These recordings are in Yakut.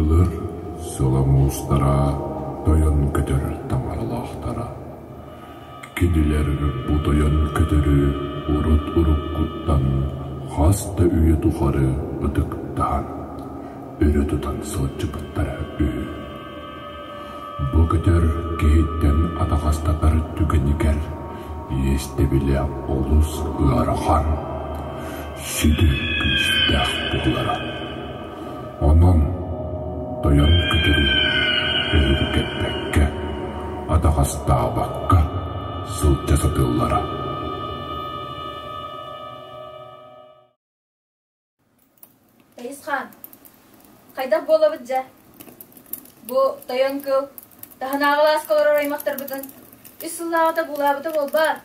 Былыр сылаҥ уустара тойон көтөр таҥаралаахтара. Кинилэр бу тойон көтөрү урут-уруккуттан хас да үйэ тухары ытыктаан, өрө тутан сылдьыбыттара үһү. Бу көтөр киһиттэн атаҕастатар түгэнигэр иэстэбилэ олус ыарахан, сүдү күүстээх буолара. Онон тойон көтөрү өһүргэппэккэ, атаҕастаабакка сылдьа сатыыллара. Тайысхан, хайдах буолабыт дьэ? Бу тойон кыл таһынааҕы алааска олорор аймахтарбытын үс сыллааҕыта буулаабыта буолбаат?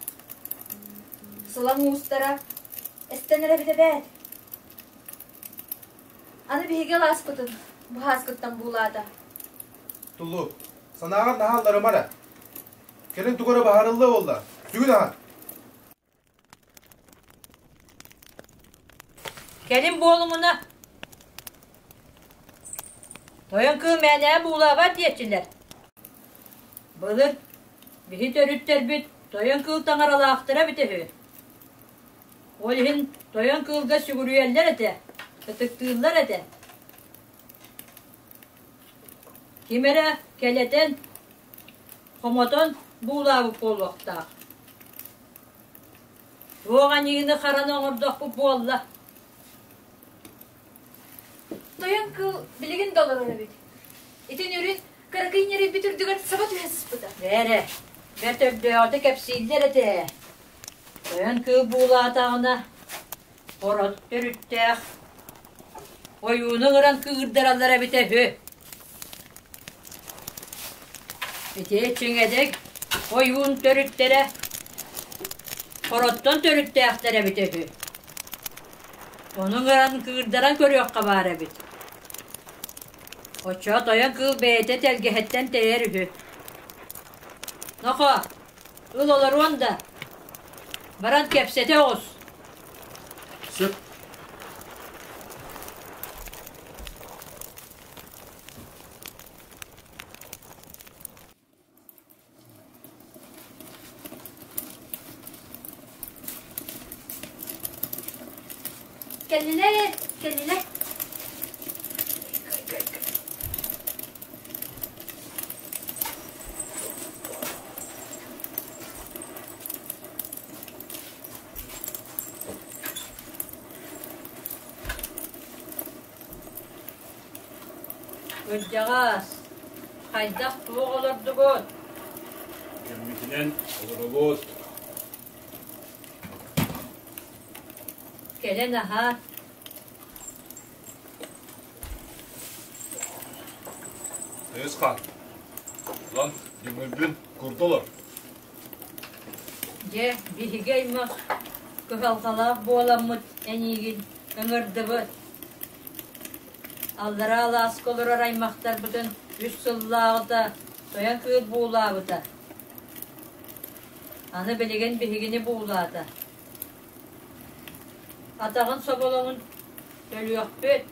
Сылаҥ уустара эстэн эрэбит эбээт. Аны биһиги алааспытын бу һааскыттан буулаата. Тулу, санааҕар наһаа алларыма эрэ. Кэлин тугу эрэ баһарыллыа буолла. Сүгүн аһат. Кэлин буолумуна, тойон кыыл мээнэҕэ буулаабат диэччилэр. Былыр биһи төрүттэрбит тойон кыыл таҥаралаахтара эбитэ үһү. Ол иһин тойон кыылга сүгүрүйэллэр этэ, ытыктыыллар этэ. Ким эрэ кэлэтэн, хомотон буулаабыт буолуохтаах. Туох аньыыны-хараны оҥордохпут буолла? Тойон кыыл билигин да олорор эбит. Ити нүрүн кыракый ньирэйбит үрдүгэр саба түһэ сыспыта. Бээрэ, бэрт өрдөөҕүтэ кэпсииллэр этэ. Тойон кыыл буулаатаҕына, хорот төрүттээх ойууну ыҥыран кыырдараллар эбитэ үһү. Ити чиҥэдик ойуун төрүттэрэ хороттон төрүттээхтэр эбитэ үһү. Ону ыҥыран кыырдаран көрүөххэ баар эбит. Оччоҕо тойон кыыл бэйэтэ тэлгэһэттэн тэйэр үһү. Нохоо, ыл олоруон да, баран кэпсэтэ оҕус. Сөп. Кэллилэр, кэллилэр. Кырдьаҕас, хайдах туох олордугут? Кэммитинэн олоробут. Кэлэн аһаа. Тыысхан, лан дүҥүрбүн курда олор. Дьэ, биһиги аймах кыһалҕалаах буоламмыт эйиигин ыҥырдыбыт. Аллараа алааска олорор аймахтарбытын үс сыллааҕыта тойон кыыл буулаабыта. Аны билигин биһигини буулаата. Атаҕын соболоҥун төлүөхпүт.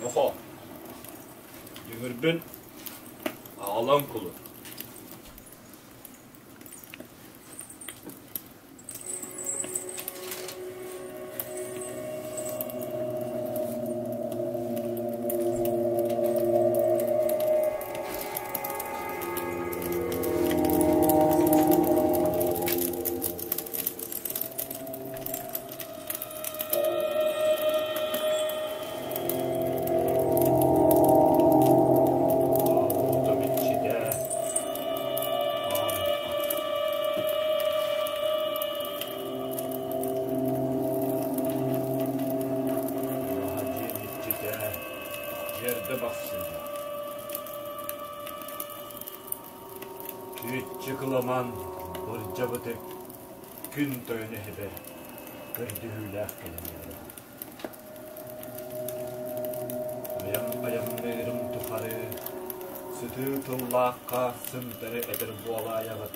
Нохоо, дүҥүрбүн аҕалан кулу. Аабыта иччитэ Алаһа дьиэм иччитэ Дьэрдэ Бахсыга Күүччү кыламан бырдьабытык күн тойон эһэбэр көрдөһүүлээх кэлэн эрэр. Айам айанныырым тухары сытыы тыллаахха сынтары этэр буолаайаҕыт.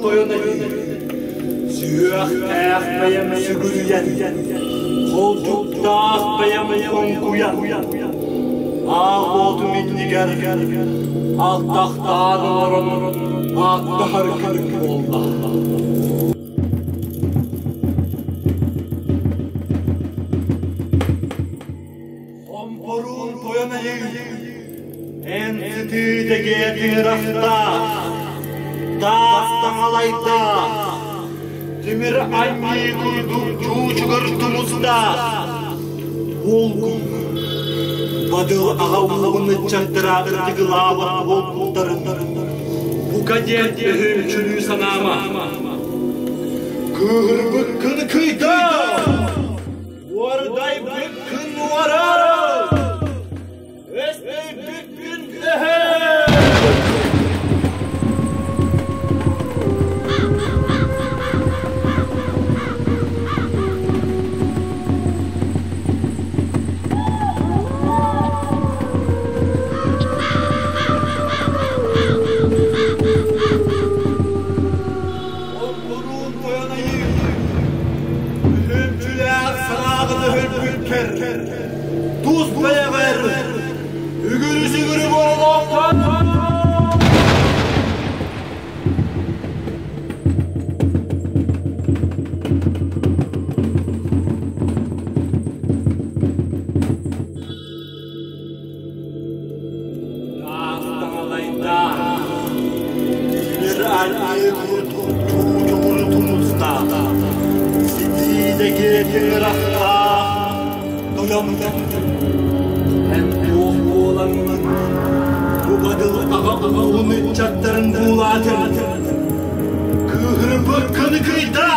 тойон айыы, сүһүөхтээх бэйэм сүгүрүйэн, холдьуктаах бэйэм хоҥкуйан, аах уотум иннигэр алтахтаан олорон ааттаһар күнүм буолла. Хомпоруун тойон айыы, эн сытыы дэгиэ тыҥырахтаах, таас таҥалайдаах, тимир анньыы курдук чуучугар тумустаах, уолгун Бадыл аҕа ууһун ыччаттара ытыгылаабат буолбуттарын бука диэн өһүөмчүлүү санаама. Кыыһырбыккын кыйда! Уордайбыккын уорар! Өстөйбүккүн өһөр! Олбуруун тойон айыы, үһүмчүлээх санааҕын өһүрбүккэр, тус бэйэҕэр үгүрү-сүгүрү буолуохтан! Тимир анньыы курдук чуучугур тумустаах, ситиидэги тыҥырахтаах тойон эн туох буолаҥҥын бу бадыл аҕа уһун ыччаттарын буулаатын, кыыһырбыккын кыйда,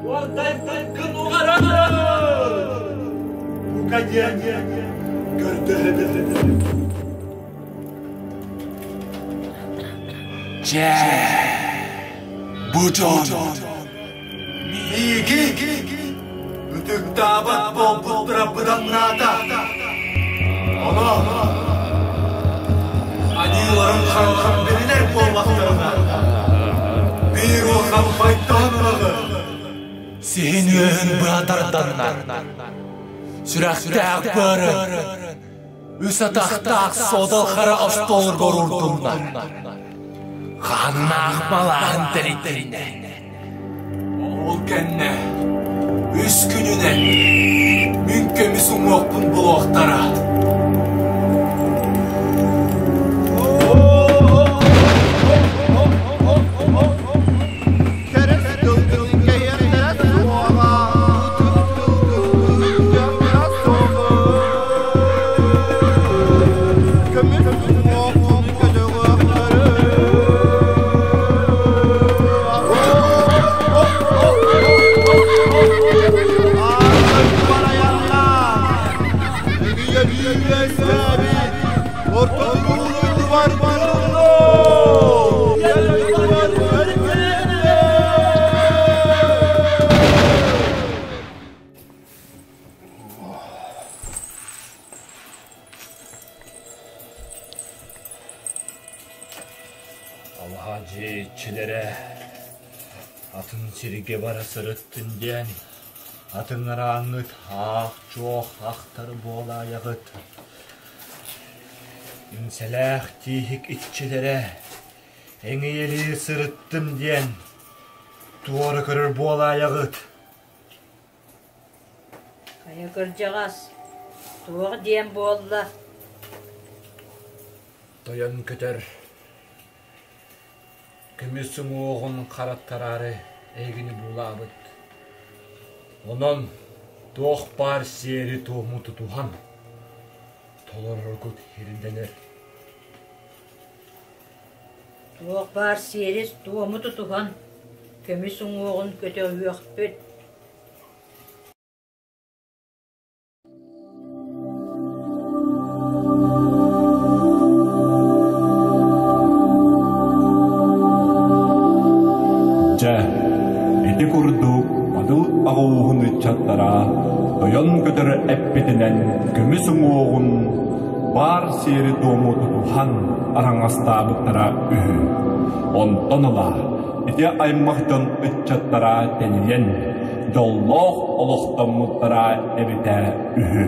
уордайбыккын уҕаран, бука диэн көрдөһөбүн. Дьэ, бу дьон Миигин ытыктаабат буолбуттара быданнаата. Онон аньыыларын хараҕар билинэр буоллахтарына, биир улахан байтаһын ынаҕы сиһин үөһүн быһа тарданнар, сүрэхтээх быарын үс атахтаах содал хара остуолга уурдуннар. Хааннаах малааһын тэрийдиннэр. Ол кэннэ үс күнүнэн мин көмүс уҥуохпун булуохтара. Алаһа дьиэ иччилэрэ атын сиргэ бара сырыттын диэн атыҥырааҥҥыт аах-чуох ахтар буолаайаҕыт. Иҥсэлээх тииһик иччилэрэ эҥийэлии сырыттым диэн туора көрөр буолаайаҕыт. Хайа кырдьаҕас, туох диэн буолла? Тойон көтөр көмүс уҥуоҕун хараттараары эһигини буулаабыт. Онон туох баар сиэри-туому тутуһан толороргут ирдэнэр. Туох баар сиэри-туому тутуһан көмүс уҥуоҕун көтөҕүөхпүт. Дьэ, ити курдук Бадыл аҕа ууһун ыччаттара тойон көтөр эппитинэн көмүс уҥуоҕун баар сиэри-туому тутуһан араҥастаабыттара үһү. Онтон ыла ити аймах дьон ыччаттара тэнийэн, дьоллоох олохтоммуттара эбитэ үһү.